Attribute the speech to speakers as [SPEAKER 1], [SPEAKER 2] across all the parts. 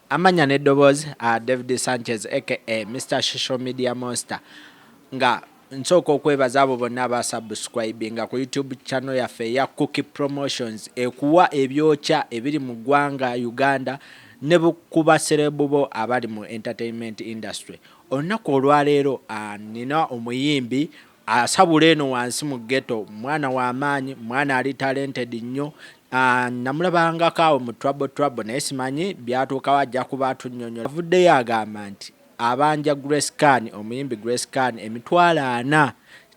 [SPEAKER 1] Amanya n'eddoboozi, David Sanchez aka Mr Social Media Monster, nga nsooka okwebaza abo bonna abasubscribinga ku YouTube channel yaffe eya Cookie Promotions, ekuwa ebyokya ebiri mu ggwanga Uganda ne ku ba celeb bo abali mu entertainment industry. Olunaku olwaleero nina omuyimbi asabula eno wansi mu ghetto, mwana w'amaanyi, mwana ali talented nnyo. Namulabangako awo mu Trouble Trouble, naye simanyi byatuukawo, ajja kuba atunnyonnyola. Avuddeyo agamba nti abanja Grace Khan, omuyimbi Grace Khan, 400,000.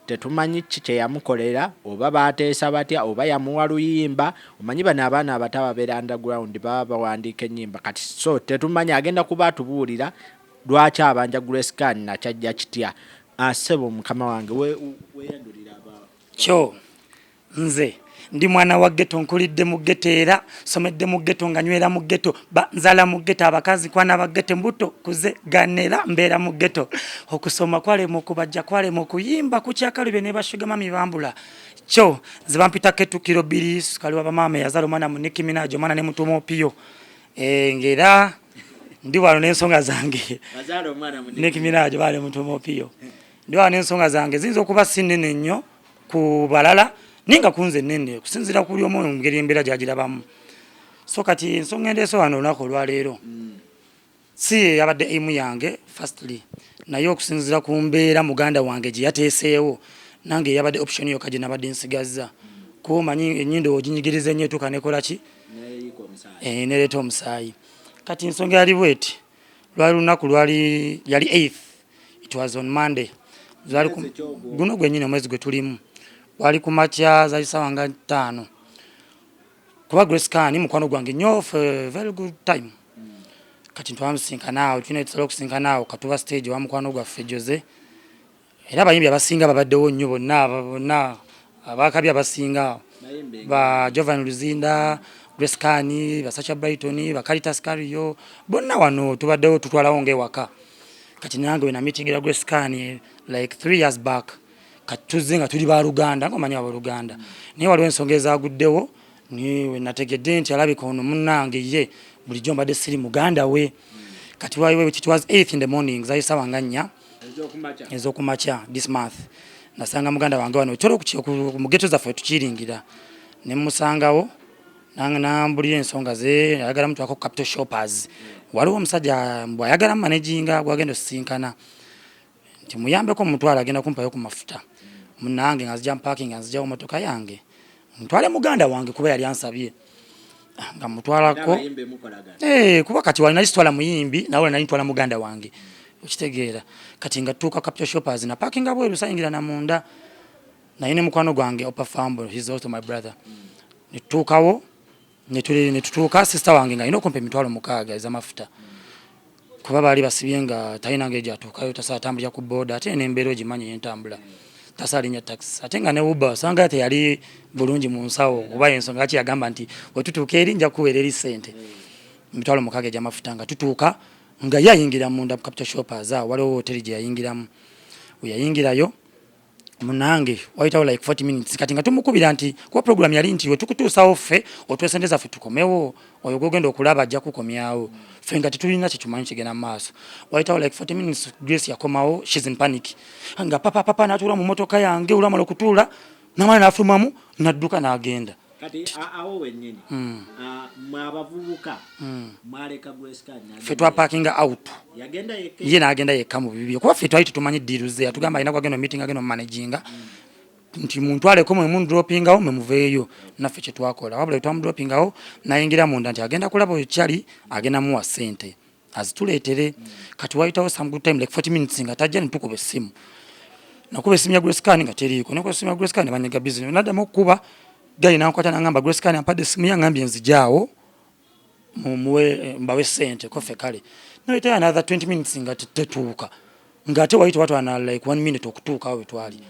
[SPEAKER 1] Tetumanyi ki kye yamukolera, oba baateesa batya, oba yamuwa luyimba. Omanyi bano abaana abato ababeera underground baba bawandiika ennyimba kati, so tetumanyi, agenda kuba atubuulira lwaki abanja Grace Khan, nakyajja kitya. Ssebo mukama wange, weeyandulira aba.
[SPEAKER 2] Kyo nze ndi mwana wa ghetto, nkulidde mu ghetto, era somedde mu ghetto, nga nywera mu ghetto, nzala mu ghetto, abakazi kwana ba ghetto, embuto kuze ganera, mbeera mu ghetto. Okusoma kwalema, okubajja kwalema, okuyimba kukyakalubye ne ba sugar mummy bambula. Kyo nze bampita Ketu Kiro Bbiri, sukali wa bamaama, eyazala omwana mu Nicki Minaj, omwana ne mutuma Opiyo. Ng'era ndi wano n'ensonga zange.
[SPEAKER 1] Bazaala omwana mu
[SPEAKER 2] Nicki Minaj, baale mutuma Opiyo. Ndi wano n'ensonga zange, ziyinza okuba si nnene nnyo ku balala, naye nga kunze nnene okusinziira ku buli omu mu ngeri embeera gy'agirabamu. So kati ensonga endeese wano olunaku olwaleero si ye yabadde aim yange firstly, naye okusinziira ku mbeera muganda wange gye yateeseewo, nange yabadde option yokka gye nabadde nsigazza, kuba omanyi ennyindo oginyigiriza ennyo etuuka nekola ki?
[SPEAKER 1] Neyiika omusaayi.
[SPEAKER 2] Nereeta omusaayi. Kati ensonga yali bweti: lwali lunaku lwali yali 8th, it was on Monday. Lwali
[SPEAKER 1] Mwezi kyogwo.
[SPEAKER 2] Guno gwennyini omwezi gwe tulimu, wali ku makya, zali sawa nga 5, kuba Grace Khan mukwano gwange nnyo for a very good time. Kati ntwamusinkana awo, tulina tusala okusinkana awo Katuba Stage wa mukwano gwaffe Jose, era abayimbi abasinga babaddewo nnyo bonna, bonna abakabi abasinga, ba Jovan Luzinda, Grace Khan, ba Sacha Brighton, ba Caritas Cario, bonna wano tubaddewo, tutwalawo ng'ewaka. Kati nange we namitingira Grace Khan like 3 years back, kati tuzze nga tuli baluganda, ngaomanyi abooluganda, naye waliwo ensonga ezaguddewo ni we nategedde nti alabika ono munnange ye bulijjo mbadde siri muganda we. Kati waliwo, it was 8 in the morning, zali sawa nga 4 ez'okumakya this month, nasanga muganda wange wano tolo mu ghetto zaffe tukiringira, ne musangawo, nambulira ensonga ze, ayagala mutwako Capital Shoppers, waliwo omusajja mbw ayagala managinga gwagenda osisinkana, nti muyambeko mutwale, agenda kumpayo ku mafuta. Munange nga nzija parking, nga nzijawo motoka yange ntwale muganda wange, kuba yali ansabye nga mutwalako. Kuba kati wali nali sitwala muyimbi, nawe nali ntwala muganda wange, okitegeera? Kati nga tuuka Capital Shoppers, na parkinga bweru, sayingira na munda, naye ne mukwano gwange Opa Fambo, he's also my brother. Netutuukawo, netutuuka, sister wange nga alina okumpa 60,000 ez'amafuta, kuba baali basibye nga talina ngeri gyatuukayo, tasobola atambulira ku boda, ate nembeera ogimanyi ey'entambula, tasobola linnya taxi, ate nga ne Uber osanga teyali bulungi mu nsawo, kuba ensonga lwaki yagamba nti wetutuuka eri nja kukuweera eri ssente 60,000 egy'amafuta. Nga tutuuka, nga ye ayingira munda mu Capital Shoppers awo, waliwo hoteri gye yayingiramu. We yayingirayo, munange wayitawo like 40 minutes. Kati nga tumukubira nti kuba program yali nti wetukutuusawo ffe otwe sente zaffe tukomewo, oyo gwogenda okulaba ajja kukomyawo, ffe nga tetulina kyetumanyi kigenda mu maaso. Wayitawo like 40 minutes, Grace yakomawo, she's in panic, nga papa papa, natuula mu motoka yange, olwamala okutuula namala nafulumamu nadduka n'agenda.
[SPEAKER 1] Kati awo wennyini, mwe abavubuka mwaleka Grace Khan n'agenda?
[SPEAKER 2] Ffe twaparkinga out.
[SPEAKER 1] Yagenda yekka?
[SPEAKER 2] Ye n'agenda yekka mu bibyo, kuba ffe twali tetumanyi deal ze. Yatugamba alina gwagenda meeting, agenda omumanaginga, nti muntwaleko mwe mundropingawo mwe muveeyo. Naffe kyetwakola, wabula twamudropingawo, nayingira munda nti agenda kulaba oyo kyali agenda muwa ssente azituleetere. Kati wayitawo some good time, like 40 minutes, nga tajja. Netukuba essimu, nakuba essimu ya Grace Khan nga teriiko, nekuba essimu ya Grace Khan ne banyega business. Naddamu okukuba gali, nankwata nangamba Grace Khan ampadde essimu, yangambye nzijaawo mumuwe mbawe ssente koffe. Kale noyitayo another 20 minutes nga tetuuka, ng'ate wali tewatwana like one minute okutuuka awo wetwali.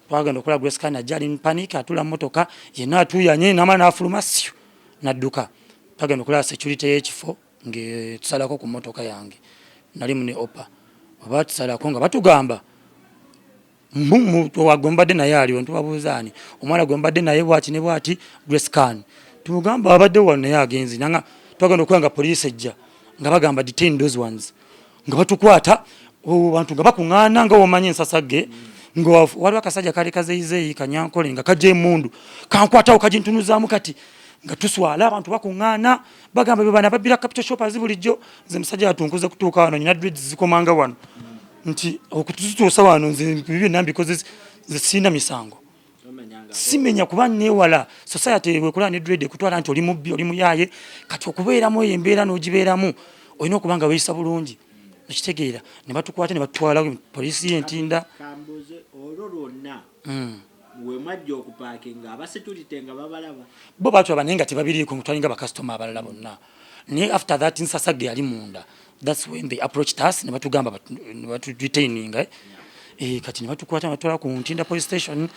[SPEAKER 2] Twagenda okola, Grace Khan ajja ali panic, atula mu motoka yenna atuuyanye, namala n'afuluma syu nadduka. Twagenda okulaba security y'ekifo ng'etusalako ku motoka yange, nali mu ne Opa, oba tusalako nga batugamba gwe mbadde naye aliwo, ntubabuuza ani omwana gwe mbadde naye bwati ne bwati. Grace Khan tumugamba abadde wano naye agenzi, nanga twagenda okuba nga poliisi ejja. Nga bagamba, "Detain those ones." Nga batukwata, bantu nga bakuŋŋaana, nga womanyi ensasagge, nga waliwo akasajja kali kazeyizeeyi kanyankole nga kajja emundu kankwatawo kagintunuzaamu. Kati nga tuswala, abantu bakuŋŋaana, bagamba be bana babbira Capital Shoppers bulijjo. Nze musajja yatunkuze kutuuka wano, nyina dreads zikomanga wano, nti okutuzituusa wano nze byonna mbikoze, nze sirina misango, simenya kuba newala society bwekulaba ne dread ekutwala nti oli mubbi, oli muyaaye. Kati okubeeramu eyo embeera n'ogibeeramu, olina okuba nga weeyisa bulungi, okitegeera? Ne batukwata ne batutwala poliisi y'entinda.
[SPEAKER 1] Kambuuze, olwo lwonna we mwajja okupaakinga, abasecurity nga babalaba?
[SPEAKER 2] Bo batulaba naye nga tebabiriiko, twalinga bakasitoma abalala bonna. Naye after that nsasagge yali munda, that's when they approached us ne batugamba ne batudetaininga. Eh, kati ne batukwata ne batutwala ku Ntinda police station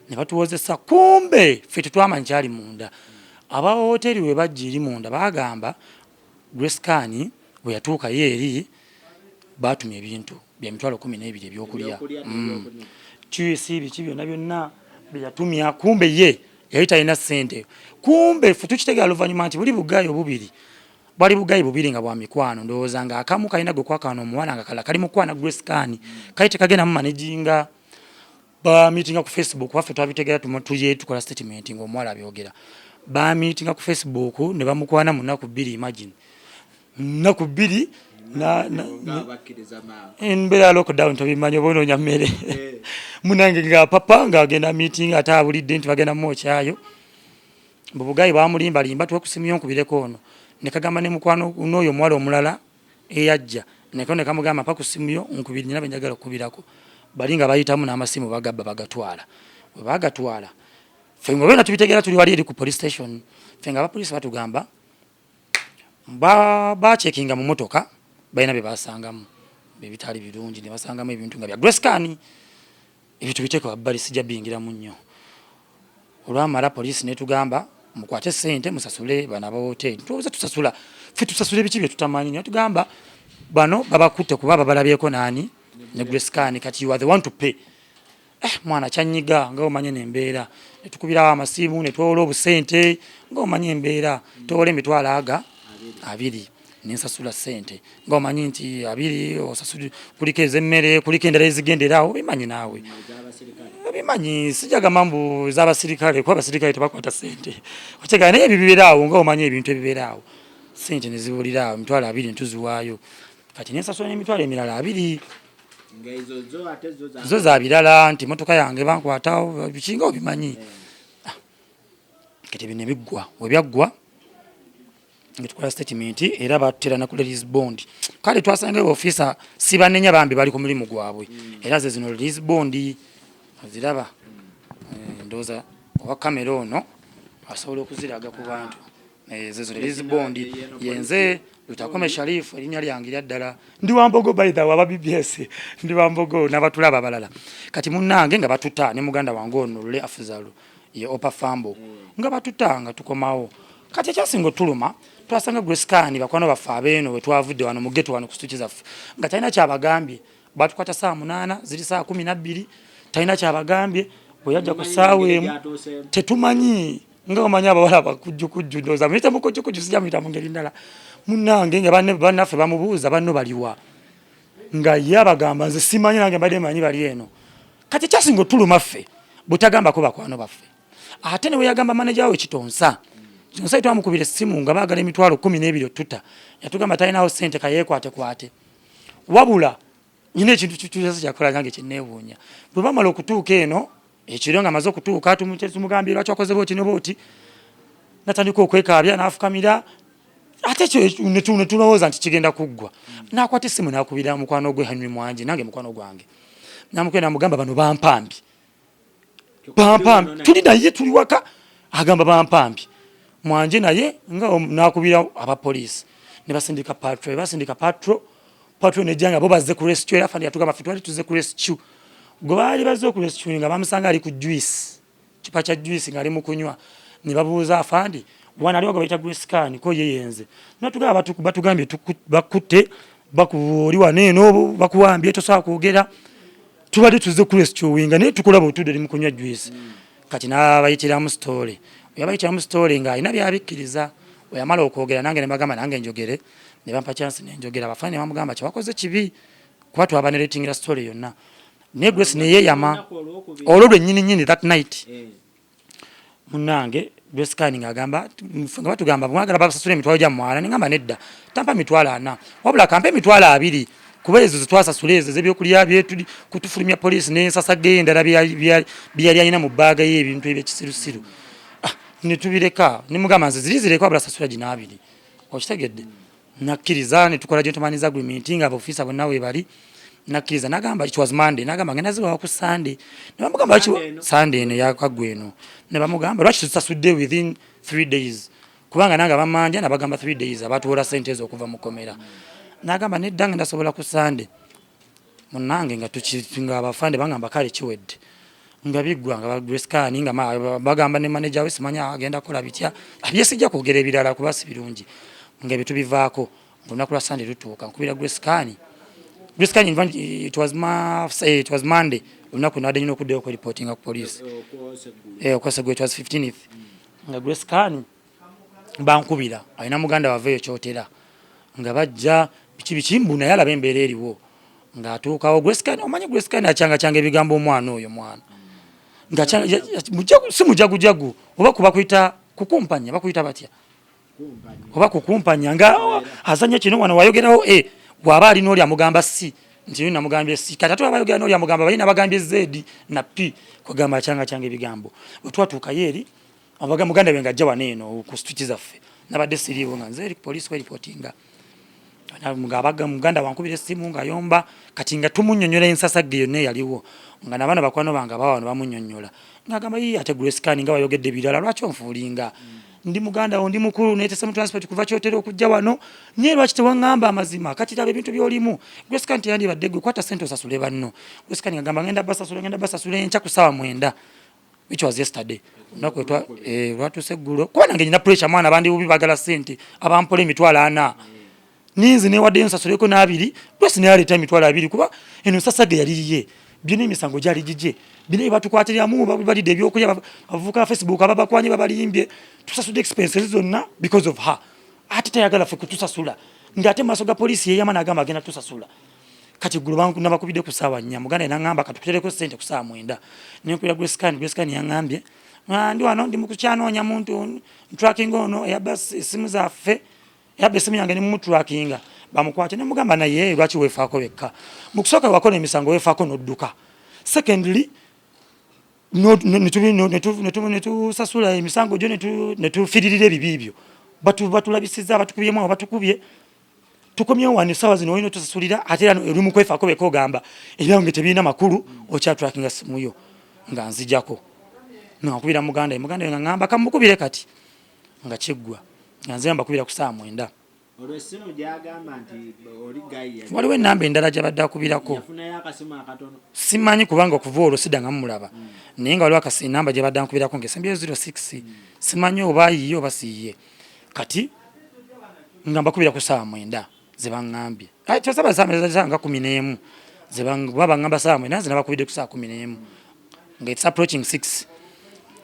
[SPEAKER 2] ne batuwozesa. Kumbe ffe tetwamanyi kyali munda. Aba hoteri we bajja eri munda bagamba Grace Khan bwe yatuukayo eri baatumya ebintu bya 120,000 ebyokulya.
[SPEAKER 1] Ebyokulya n'ebyokunywa.
[SPEAKER 2] Juice, biki byonna byonna byeyatumya. Kumbe ye yali talina ssente. Kumbe ffe tukitegera luvannyuma nti buli bugayi obubiri bwali bugayi bubiri nga bwa mikwano. Ndowooza nga akamu kalina gwe kwakana omuwala, nga kalala kali mukwana Grace Khan, kali tekagenda mu managinga. Bamitinga ku Facebook. Waffe twabitegera tuye tukola statement ng'omuwala abyogera. Bamitinga ku Facebook ne bamukwana mu nnaku 2. Imagine, nnaku 2.
[SPEAKER 1] Nga bakkiriza mangu.
[SPEAKER 2] Embeera ya lockdown tobimanyi, oba onoonya mmere.
[SPEAKER 1] Eh.
[SPEAKER 2] Munange nga papa ng'agenda meeting, ate abulidde nti bagenda mwokyayo bubugayi, bamulimbalimba, tuwe ku simu yo nkubireko ono. Ne kagamba ne mukwano n'oyo omuwala omulala eyajja neko, ne kamugamba, "Mpa ku simu yo nkubiri, nina be njagala okukubirako." Bali nga bayitamu n'amasimu bagabba, bagatwala. We bagatwala, ffe nga byonna tubitegeera tuli wali eri ku police station. Ffe nga abapoliisi batugamba bacekinga mu motoka, balina bye basangamu ebitali birungi, ne basangamu ebintu nga bya Grace Khan. Ebintu biteeka wabbali, sijja biyingiramu nnyo. Olwamala poliisi netugamba, "Mukwate sente musasule bano aba hoteri." Tuwooza tusasula ffe, tusasule biki bye tutamanyi? Ne tugamba bano babakutte kuba babalabyeko naani ne Grace Khan, kati you are the one to pay. Eh, mwana kyanyiga, nga omanye nembeera, netukubirawo amasimu netwola obusente, nga omanye embeera, twola emitwalo aga 20 nensasula sente, nga omanyi nti 20 osasula kuliko ez'emmere, kuliko endala ezigenderawo, obimanyi naawe.
[SPEAKER 1] Ez'abasirikale.
[SPEAKER 2] Obimanyi, sijagamba mbu ez'abasirikale kuba abasirikale tebakwata sente, otegeera? Naye ebyo bibeeraawo, nga omanyi ebintu ebibeeraawo. Sente nezibuliraawo, emitwalo 20 netuziwaayo. Kati nensasula n'emitwalo emirala 20.
[SPEAKER 1] Nga ezo zo ate zo za
[SPEAKER 2] Zo za birala, nti motoka yange bankwatawo bikinga, obimanyi. Kati bino ebiggwa webyaggwa nga tukola statement, era batutera na ku release bond. Kale twasangayo ofiisa, sibanenya bambi, bali ku mulimu gwabwe. Era ze zino release bond oziraba. Eh, ndowooza owa kamera ono asobola okuziraga ku bantu. Eh, ze zo release bond. Yenze Lutakome Sharifu, erinnya lyange lya ddala. Ndi wambogo, by the way, aba BBS, ndi wambogo n'abatulaba abalala. Kati munnange nga batuta ne muganda wange ono Lule Afuzalu, ye Opa Fambo, nga batuta nga tukomawo. Kati ekyasinga otuluma, twasanga Grace Khan bakwano baffe abeeno we twavudde wano mu ghetto, wano ku situki zaffe, nga talina kyabagambye. Batukwata saa 8, ziri saa 12, talina kyabagambye. Bwe yajja ku ssaawa 1, tetumanyi, nga omanyi abawala bakujjukujju, ndowooza muyite mukujjukujju, sijja muyita mu ngeri ndala. Munnange nga bannaffe bamubuuza, banno baliwa? Nga ye abagamba, "Nze simanyi, nange mbadde manyi bali eno." Kati ekyasinga otuluma ffe, butagambako bakwano baffe. Ate ne weyagamba maneja we Kitonsa, Kitonsa twamukubira essimu nga baagala emitwalo 12 otuta, yatugamba talinawo ssente, kayeekwatekwate. Wabula nyina ekintu kyasa kyakola nange kyeneewuunya. Bwe bamala okutuuka eno ekiro, nga amaze okutuuka, tumugambye lwaki wakoze bwoti ne bwoti, natandika okwekaabya n'afukamira. Ate ekyo netulowooza nti kigenda kuggwa, n'akwata essimu n'akubira mukwano gwe Henry Mwangi, nange mukwano gwange, namukubira namugamba, "Bano bampambi, bampambi." Tuli naye, tuli waka, agamba bampambi. Mwanje naye nga nakubira abapoliisi ne basindika patrol. Basindika patrol, patrol nejja nga bo bazze ku rescue. Era fani yatugamba ffe twali tuzze ku rescue. Gwe baali bazze oku rescue nga bamusanga ali ku juice, kipa kya juice, ng'ali mu kunywa. Ne babuuza afandi, "Wana aliwo gwe bayita Grace Khan?" Ko ye, "Yenze." Natugamba, "Batugambye bakutte, oli wano eno bakuwambye, tosobola kwogera, tubadde tuzze ku rescuinga naye tukulaba otudde oli mu kunywa juice." Kati n'abayitiramu story, yabayitiramu story ng'alina byabikkiriza. Bwe yamala okwogera nange ne bagamba nange njogere. Ne bampa chance nenjogera, abafande bamugamba kyewakoze kibi kuba twabaneratingira story yonna, naye Grace neyeyama olwo lwennyini nyini that night. Munange Grace Khan ng'agamba nga batugamba mwagala babasasula emitwalo gya mwana, nengamba nedda, tampa 40,000, wabula kampa 20,000 kuba ezo zetwasasula ezo ez'ebyokulya byetuli kutufulumya poliisi n'ensasage endala byeyali alina mu bbaaga ye, ebintu ebyekisirusiru. Ah, netubireka, nemugamba nze ziri zireka, wabula sasula gino abiri, okitegedde? Nakkiriza netukola gentleman's agreement nga abaofiisa bonna webali. Nakkiriza, nagamba it was Monday, nagamba ngenda zibawa ku Sunday. Nebamugamba lwaki Sunday eno yakaggwa eno? Nebamugamba lwaki tusasudde within 3 days, kubanga nange abamanja nabagamba 3 days abatuwola sente ezo okuva mu komera. Nagamba nedda, ngenda sobola ku Sunday. Munange nga nga abafande bagamba kale kiwedde, nga biggwa, nga Grace Khan nga bagamba ne manager we simanya agenda kukola bitya, byesijja kwogera ebirala kuba si birungi, nga ebyo tubivaako. Olunaku lwa Sunday lutuuka, nkubira Grace Khan. Grace Khan, it was Monday, olunaku nadde nyina okuddayo okwereportinga ku police okwesegula, it was 15th. Nga Grace Khan bankubira, alina muganda waveeyo Kyotera, nga bajja biki biki, mbu naye alaba embeera eriwo. Ng'atuukawo Grace Khan, omanyi Grace Khan akyanga ebigambo, omwana oyo mwana nga si mujagujagu, oba kuba kuyita kukumpanya, bakuyita batya, oba kukumpanya, nga azanya kino wano wayogerawo e bw'aba alina oli amugamba si nti oyo namugambye si, kati ate waba ayogera n'oli amugamba balina bagambye z na p, kwegamba akyanga kyanga ebigambo. Bwe twatuukayo eri muganda we ng'ajja wano eno ku street zaffe, nabadde siriiwo, nga nze eri ku poliisi kwereportinga, ngaabaga muganda wankubira essimu ng'ayomba. Kati nga tumunyonyola ensasagge yonna eyaliwo, nga nabaana bakwano bange abawano bamunyonyola, ng'agamba yi ate Grace Khan nga wayogedde ebirala, lwaki onfuulinga? Ndi muganda wo, ndi mukulu, neetese mu transport kuva Kyotera okujja wano, naye lwaki tewaŋŋamba amazima? Kati laba ebintu by'olimu. Grace Khan teyandibadde gwe, kwata sente osasule banno. Grace Khan ngagamba ngenda basasula, ngenda basasula enkya ku ssaawa 9, which was yesterday, olunaku lwatuuse eggulo. Kuba nange nyina pressure, mwana, bandi bubi, bagala sente, abampola 40,000, ninze newaddeyo nsasuleko n'abiri. Grace naye aleeta 20,000, kuba eno nsasage yali yiye, byonna emisango gyali gigye, bino byebatukwatiriramu, balidde ebyokulya, abavubuka ba Facebook ababakwanye babalimbye, tusasudde expenses zonna because of her. Ate tayagala ffe kutusasula, ng'ate mu maaso ga poliisi yeyama n'agamba agenda tusasula. Kati eggulo nabakubidde ku ssaawa 4, muganda naŋŋamba katukutereko sente ku ssaawa 9. Nenkubira Grace Khan, Grace Khan yaŋŋambye, "Ah, ndi wano, ndi mukukyanoonya muntu tracking ono eyabba essimu zaffe, eyabba essimu yange, nemumutrackinga bamukwate." Nemugamba naye lwaki weefaako wekka? Mu kusooka wakola emisango weefaako n'odduka, secondly netusasula emisango gyo, netufiririra ebibi byo. Batulabisiza, batukubyemu awo, batukubye, tukomyewo wano essaawa zino, olina otusasulira. Ate era oli mukwefaako beka, ogamba ebyange tebirina makulu, okyatrackinga simu yo. Nga nzijako nga nkubira muganda we, muganda we nga ŋŋamba kamukubire. Kati nga kiggwa, nga nze mbakubira ku ssaawa 9.
[SPEAKER 1] Olwo essimu gyagamba nti oli gayi?
[SPEAKER 2] Waliwo enamba endala gyabadde akubirako.
[SPEAKER 1] Yafunayo akasimu akatono.
[SPEAKER 2] Simanyi, kubanga okuva olwo sidda nga mumulaba, naye nga waliwo enamba gyebadde ankubirako nga esembyeyo 06, simanyi oba yiye oba siyiye. Kati nga mbakubira ku ssaawa 9 ze baŋŋambye, tosaba saa nga 11, kuba baŋŋamba ssaawa 9, nze nabakubidde ku ssaawa 11 nga it's approaching 6.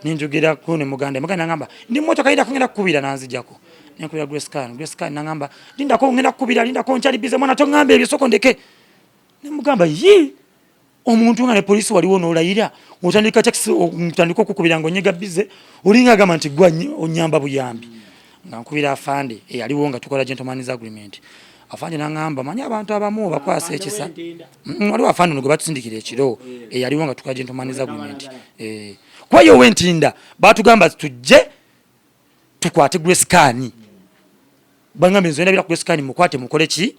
[SPEAKER 2] Nenjogerako ne muganda, muganda nangamba ndi mmotoka, yindako ngenda kukubira. Nanzijako nenkubira Grace Khan. Grace Khan nangamba lindako, ngenda kukubira, lindako, nkyali busy. Mwana, toŋŋamba ebyo, soko ndeke. Nemugamba yi omuntu nga ne poliisi waliwo n'olayira, otandika tandika okukubira nga onyega busy, olinga agamba nti gwa onyamba buyambi. Nga nkubira afande eyaliwo nga tukola gentleman's agreement, afande naŋŋamba manyi abantu abamu bakwasa ekisa. Waliwo afande ono gwe batusindikira ekiro eyaliwo nga tukola gentleman's agreement. Kuba ye ow'entinda batugamba tujje tukwate Grace Khan, bangamba enzo endabira ku Grace Khan, mukwate mukole ki,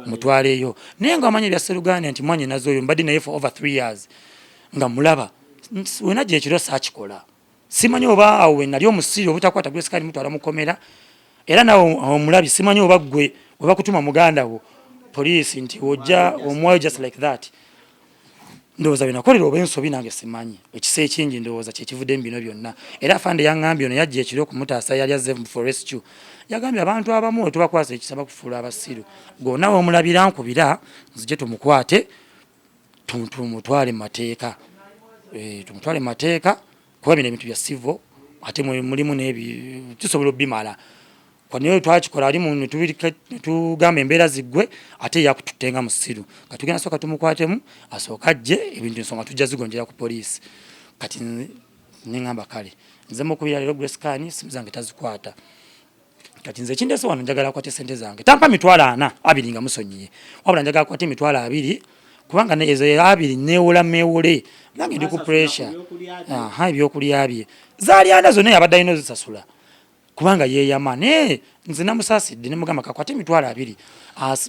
[SPEAKER 2] mutwaleyo. Naye nga omanyi ebya Seruganda nti mwanye nazo oyo mbadde naye for over 3 years, nga mulaba wenajja ekiro saakikola, simanyi oba awo we nali omusiri obutakwata Grace Khan mutwala mukomera. Era nawe omulabi, simanyi oba ggwe webakutuma muganda wo poliisi nti ojja omuwayo just like that. Ndowooza byenakolera oba ensobi nange simanyi, ekisa ekingi ndowooza kyekivudde mu bino byonna. Era afande yaŋŋambye ono yajja ekiro okumutaasa, yali azze for rescue. Yagambye abantu abamu wetubakwasa ekisa bakufuula abasiru, gonna womulabira nkubira nzije tumukwate, tumutwale mu mateeka. Tumutwale mu mateeka, kuba bino ebintu bya civil, ate mulimu nebi tusobola obimala. Naye twakikola ali mu netugamba embeera ziggwe, ate yakututte nga musiru. Kati tugenda sooka tumukwatemu, asooka ajje, ebintu ensonga tujja zigonjera ku poliisi. Kati neŋŋamba kale nze mukubira leero Grace Khan, simu zange tazikwata. Kati nze ekindese wano, njagala akwate sente zange. Tampa 400 000 nga musonyiye, wabula njagala akwate 20,000, kubanga ezo 20 neewola meewole, nange ndi ku pressure. Aha, ebyokulya bye zaali ana zonna yabadde alina ozisasula, kubanga yeeyama. Naye nze namusaasidde, nemugamba kakwate 20,000,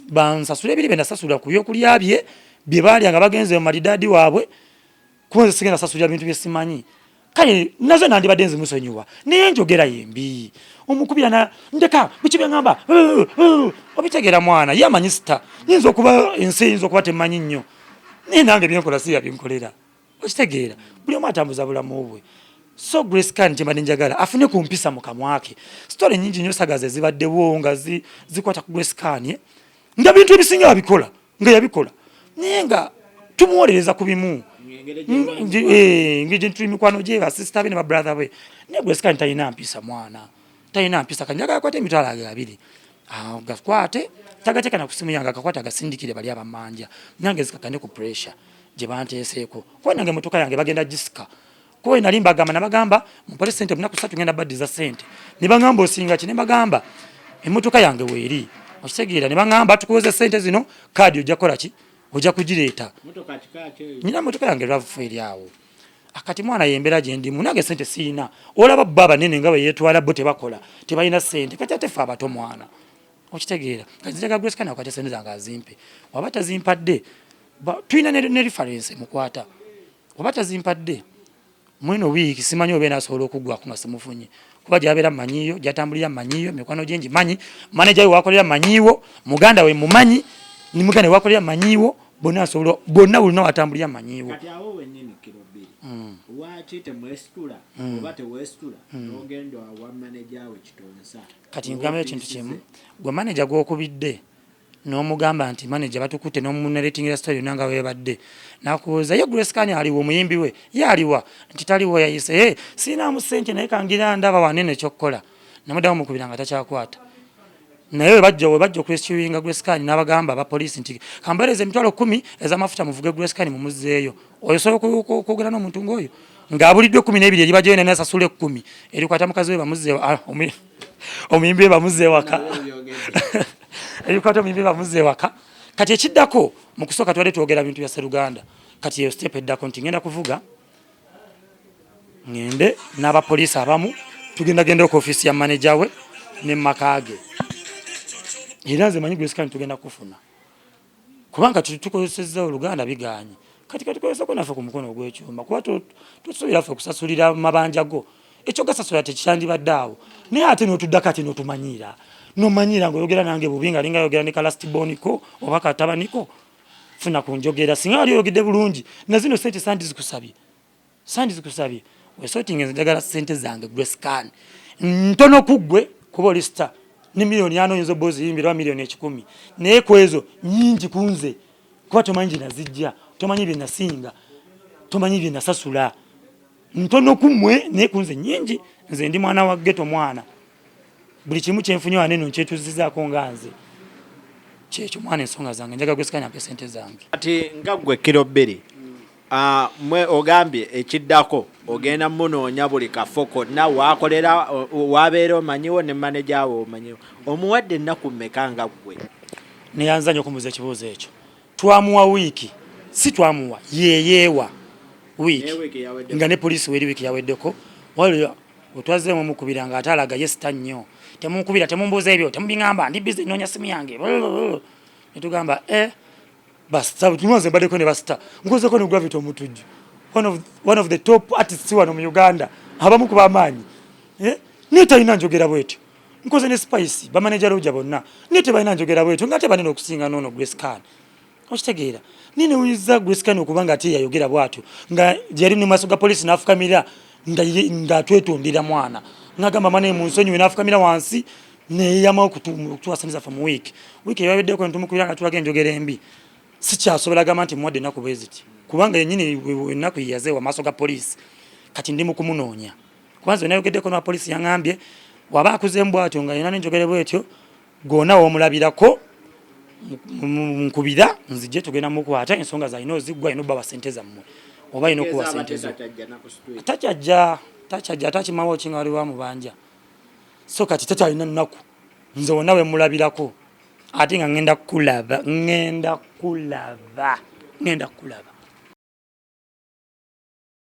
[SPEAKER 2] bansasule ebiri bye nasasula ku byokulya bye bye baalya nga bagenze mu malidaadi waabwe, kuba nze sigenda sasulira bintu bye simanyi. Kale nazo nandibadde nzimusonyiwa, naye njogera yembi, omukubira na ndeka biki byeŋŋamba, obitegeera mwana ye amanyi sita nyinza okuba ensi eyinza okuba temanyi nnyo, naye nange byenkola si yabinkolera, okitegeera? Buli omu atambuza bulamu bwe. So Grace Khan kyembadde njagala afune ku mpisa mu kamwa ke. Story nyingi nnyo sagaza ezibaddewo nga zikwata ku Grace Khan, eh? Nga bintu ebisinga yabikola nga yabikola, naye nga tumuwolereza ku bimu, engeri gye tuli mikwano gye, basisita be ne babrother be. Naye Grace Khan talina mpisa, mwana talina mpisa. Kanjagala akwate 20,000, gakwate, tagateeka na ku simu yange, agakwate agasindikire bali abamanja, nange zikakane ku pressure gye banteeseeko, kuba nange emotoka yange bagenda gisika. Kuba nali mbagamba, nabagamba mumpale sente munaku 3, ngenda baddiza sente. Ne baŋŋamba osinga ki? Ne mbagamba emmotoka yange weeri, okitegeera? Ne baŋŋamba tukuweze sente zino, kaadi ojja kukola ki, ojja kugireeta. Nyina motoka yange RAV4 eri awo. Akati mwana yembeera gye ndimu, nange sente siina. Olaba bo abanene nga bwe yeetwala, bo tebakola, tebalina sente, kati ate ffe abato mwana, okitegeera? Kati nziraga Grace Khan akwate sente zange azimpe. Waba tazimpadde, tulina ne reference emukwata. Oba tazimpadde mweno wiiki, simanyi oba enasobola okuggwako nga simufunye, kuba gyabeera mmanyiiyo, gyatambulira mmanyiiyo, mikwano gye ngimanyi, manager we wakolera mmanyiiwo, muganda we mumanyi, ni muganda we wakolera mmanyiiwo, bonna asobola bonna, buli watambulira mmanyiiwo.
[SPEAKER 1] Kati awo wennyini kilo 2, lwaki temwesitula oba teweesitula n'ogenda wa manager we Kitonsa?
[SPEAKER 2] Kati nkugambayo ekintu kimu. Gwe manager gw'okubidde n'omugamba nti manager batukutte, n'omunarratingira story yonna nga webadde, nakubuuza ye Grace Khan aliwa, omuyimbi we ye aliwa? Nti taliwo, yayise. Hey, siinaamu ssente, naye kangira ndaba wanene ekyokukola. Namuddamu mukubira nga takyakwata. Naye webajja okurescuinga Grace Khan, n'abagamba abapoliisi nti kambaereza 10,000 ez'amafuta muvuge Grace Khan mumuzzeeyo. Oyo osobola okwogera n'omuntu ng'oyo ng'abuliddwa 12 eribajayo, naye nasasula 10 erikwata mukazi we bamuzze, omuyimbi we bamuzze ewaka, erikwata omuyimbi we bamuzze ewaka. Kati ekiddako, mu kusooka twali twogera bintu bya Seruganda. Kati eyo step eddako nti ngenda kuvuga ngende n'abapoliisi abamu, tugenda genda ku ofiisi ya manager we ne maka ge. Era nze manyi Grace Khan tugenda kufuna, kubanga tukozesezza oluganda biganye. Kati katukozeseko naffe ku mukono ogw'ekyuma, kuba tusuubira ffe okusasulira mabanja go, ekyo gasasula tekyandibadde awo. Naye ate n'otuddako, ate n'otumanyiira, nomanyiira ngaoyogera nange bubi, nga linga ayogera ne kalastiboniko oba katabaniko. Funa ku njogera. Singa wali oyogedde bulungi, nazino sente sandizikusabye, sandizikusabye. Wesotinga, nze njagala sente zange. Grace Khan ntono ku ggwe, kuba oli star, ne 4,000,000 oyinza obba oziyimbira, oba 100,000,000, naye ku ezo nyingi ku nze, kuba tomanyi gye nazijja, tomanyi bye nasinga, tomanyi bye nasasula. Ntono ku mmwe, naye ku nze nyingi. Nze ndi mwana wa ghetto mwana, buli kimu kyenfunye wano eno nkyetuzizaako nga nze. Kyekyo mwana, ensonga zange, njaga Grace Khan ampe sente zange.
[SPEAKER 1] Kati nga ggwe kilo 2, mwe ogambye ekiddako ogenda munoonya buli kafo konna wakolera, wabeera omanyiwo, ne manager we omanyiwo. Omuwadde ennaku mmeka nga ggwe?
[SPEAKER 2] Neyanza nnyo okumubuuza ekibuuzo ekyo. Twamuwa wiiki, si twamuwa, yeyeewa wiiki nga ne poliisi weri. Wiiki yaweddeko, waliwo wetwazzeemu omukubira nga ate alaga ye sita nnyo, temunkubira, temumbuuza ebyo, temubiŋŋamba, ndi busy noonya simu yange. Netugamba e basita nze mbaddeko ne basita, nkozeko ne Gravity Omutujju, one of the top artists wano mu Uganda, abamu ku bamaanyi, eh? Naye talina njogera bwetyo. Nkoze ne Spice, bamaneja Roja bonna, naye tebalina njogera bwetyo, nga tebanene okusinga noono Grace Khan, okitegeera? Naye newuliza Grace Khan okuba nga ate yayogera bwatyo, nga yali mu maaso ga poliisi n'afukamira ng'atwetondera mwana, ng'agamba mwana munsonyiwe, n'afukamira wansi neyeyama okutuwasaniza ffe mu wiiki. Wiiki eyaweddeko netumukubira nga tulaga enjogera embi. Sikyasobola gamba nti muwadde ennaku bwe ziti, kubanga yennyini ennaku yeyazeewa maaso ga poliisi. Kati ndi mu kumunoonya, kuba nze nayogeddeko n'abapoliisi, yaŋŋambye Waba akuzeemu bwatyo nga yena nenjogere bwetyo, gona womulabirako nkubira nzije, tugenda mukwata. Ensonga zalina oziggwa, alina obbawa sente zammwe oba alina okuwa sente zo. Takyajja, takyajja, takimawo ki nga waliwo amubanja. So kati takyalina nnaku. Nze wonna wemulabirako, ate nga ngenda kulaba, ngenda kulaba, ngenda kulaba.